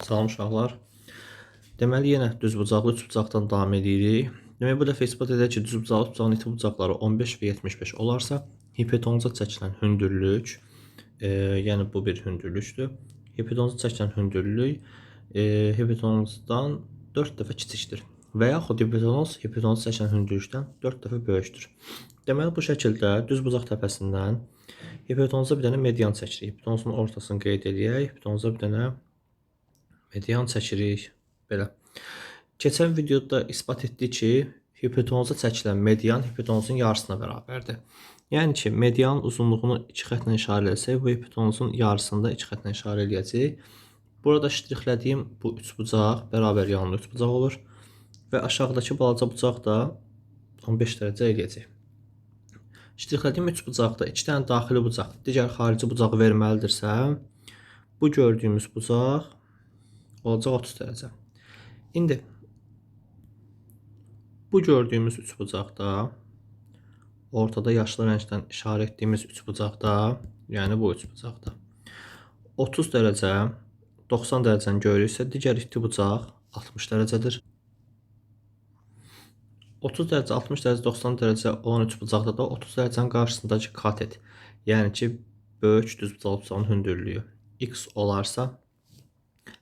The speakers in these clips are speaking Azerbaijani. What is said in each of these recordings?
Salam uşaqlar. Deməli yenə düzbucaqlı üçbucaqdan davam edirik. Demək bu dəfə isbat edək ki, düzbucaqlı üçbucağın iti bucaqları 15 və 75 olarsa, hipotenuza çəkilən hündürlük, yəni bu bir hündürlükdür. Hipotenuza çəkilən hündürlük hipotenuzdan 4 dəfə kiçikdir. Və yaxud hipotenuz hipotenuza çəkilən hündürlükdən 4 dəfə böyükdür. Deməli bu şəkildə düzbucaq təpəsindən hipotenuza bir dənə median çəkirik. Hipotenuzun ortasını qeyd eləyək. Hipotenuza bir dənə median çəkirik. Belə. Keçən videoda isbat etdik ki, hipotenuza çəkilən median hipotenuzun yarısına bərabərdir. Yəni ki, median uzunluğunu iki xətlə işarə etsək, bu hipotenuzun yarısını da iki xətlə işarə eləyəcəyik. Burada ştrixlədiyim bu üçbucaq bərabər yanlı üçbucaq olur və aşağıdakı balaca bucaq da 15 dərəcə eləyəcək. Ştrixlədiyim üçbucaqda iki dənə daxili bucaq, digər xarici bucağı verməlidirsə, bu gördüyümüz bucaq olacaq 30 dərəcə. İndi bu gördüyümüz üçbucaqda ortada yaşlı rəngdən işarə etdiyimiz üçbucaqda, yəni bu üçbucaqda 30 dərəcə, 90 dərəcəni görürüksə, digər iti bucaq 60 dərəcədir. 30 dərəcə, 60 dərəcə, 90 dərəcə olan üçbucaqda da 30 dərəcənin qarşısındakı katet, yəni ki, böyük düzbucaqlı üçbucağın hündürlüyü x olarsa,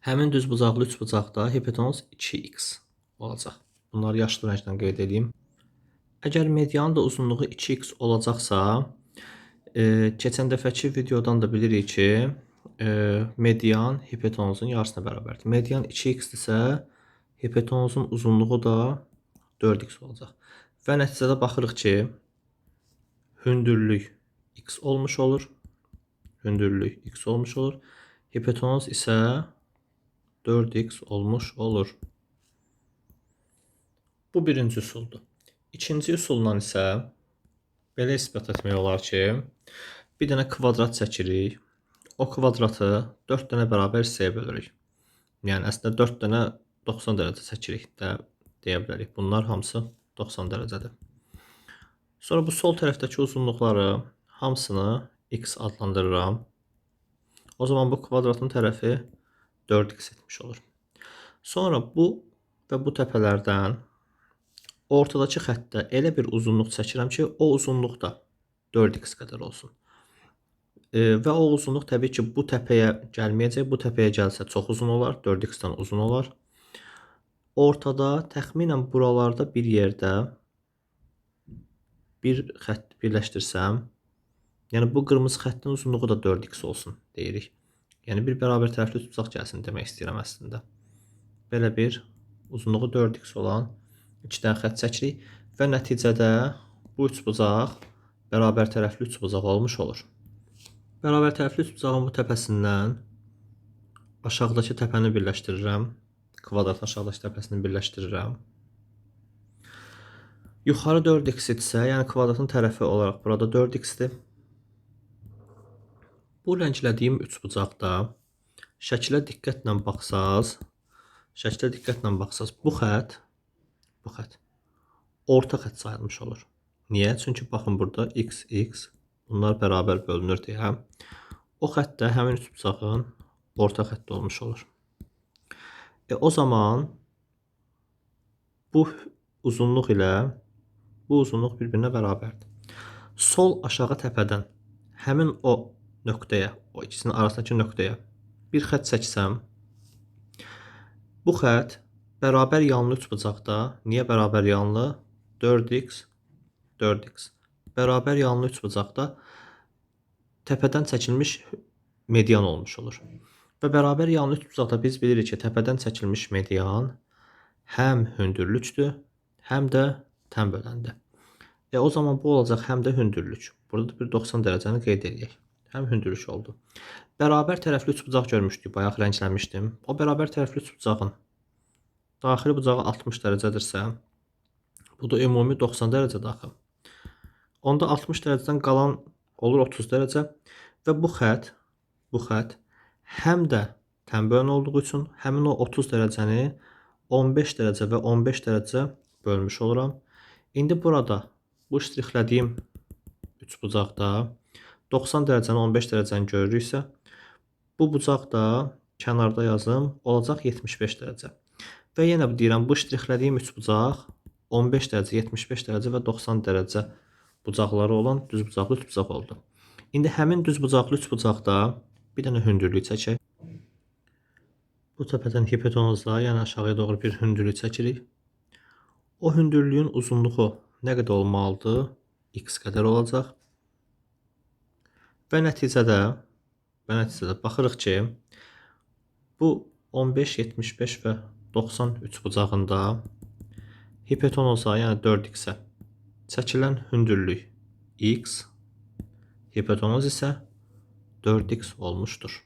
həmin düzbucaqlı üçbucaqda hipotenuz 2x olacaq. Bunları yaşlı rənglə qeyd edeyim. Əgər medianın da uzunluğu 2x olacaqsa, keçən dəfəki videodan da bilirik ki, median hipotenuzun yarısına bərabərdir. Median 2x-dirsə, hipotenuzun uzunluğu da 4x olacaq. Və nəticədə baxırıq ki, hündürlük x olmuş olur. Hündürlük x olmuş olur. Hipotenuz isə 4x olmuş olur. Bu birinci üsuldur. İkinci üsulla isə belə isbat etmək olar ki, bir dənə kvadrat çəkirik. O kvadratı 4 dənə bərabər hissəyə bölürük. Yəni əslində 4 dənə 90 dərəcə çəkirik də deyə bilərik. Bunlar hamısı 90 dərəcədir. Sonra bu sol tərəfdəki uzunluqları hamısını x adlandırıram. O zaman bu kvadratın tərəfi 4x etmiş olur. Sonra bu və bu təpələrdən ortadakı xəttdə elə bir uzunluq çəkirəm ki, o uzunluq da 4x qədər olsun. Və o uzunluq təbii ki, bu təpəyə gəlməyəcək. Bu təpəyə gəlsə çox uzun olar, 4x-dən uzun olar. Ortada təxminən buralarda bir yerdə bir xətt birləşdirsəm, yəni bu qırmızı xəttin uzunluğu da 4x olsun deyirik. Yəni bir bərabər tərəfli üçbucaq gəlsin demək istəyirəm əslində. Belə bir uzunluğu 4x olan iki dənə xətt çəkirik və nəticədə bu üçbucaq bərabər tərəfli üçbucaq olmuş olur. Bərabər tərəfli üçbucağın bu təpəsindən aşağıdakı təpəni birləşdirirəm. Kvadratın aşağıdakı təpəsini birləşdirirəm. Yuxarı 4x idisə, yəni kvadratın tərəfi olaraq burada 4x-dir. Bu rənglədiyim üçbucaqda şəkilə diqqətlə baxsaz, bu xətt orta xətt sayılmış olur. Niyə? Çünki baxın burada x, x bunlar bərabər bölünür deyə. O xətt də həmin üçbucağın orta xətti olmuş olur. O zaman bu uzunluq ilə bu uzunluq bir-birinə bərabərdir. Sol aşağı təpədən həmin o nöqtəyə, o ikisinin arasındakı nöqtəyə bir xətt çəksəm, bu xətt bərabər yanlı üçbucaqda, niyə bərabər yanlı? 4x, 4x. Bərabər yanlı üçbucaqda təpədən çəkilmiş median olmuş olur. Və bərabər yanlı üçbucaqda biz bilirik ki, təpədən çəkilmiş median həm hündürlükdür, həm də tən böləndir. O zaman bu olacaq həm də hündürlük. Burada da bir 90 dərəcəni qeyd eləyək. Həm hündürlük oldu. Bərabər tərəfli üçbucaq görmüşdük, bayaq rəngləmişdim. O bərabər tərəfli üçbucağın daxili bucağı 60 dərəcədirsə, bu da ümumi 90 dərəcədir axı. Onda 60 dərəcədən qalan olur 30 dərəcə və bu xətt həm də tən bölən olduğu üçün həmin o 30 dərəcəni 15 dərəcə və 15 dərəcə bölmüş oluram. İndi burada bu ştrixlədiyim üçbucaqda 90 dərəcəni 15 dərəcəni görürüksə, bu bucaq da kənarda yazım, olacaq 75 dərəcə. Və yenə deyirəm, bu ştrixlədiyim üçbucaq 15 dərəcə, 75 dərəcə və 90 dərəcə bucaqları olan düzbucaqlı üçbucaq oldu. İndi həmin düzbucaqlı üçbucaqda bir dənə hündürlük çəkək. Bu təpədən hipotenuza, yəni aşağıya doğru bir hündürlük çəkirik. O hündürlüyün uzunluğu nə qədər olmalıdır? X qədər olacaq. Və nəticədə baxırıq ki, bu 15, 75 və 90 üçbucağında hipotenuza, yəni 4x-ə çəkilən hündürlük x, hipotenuz isə 4x olmuşdur.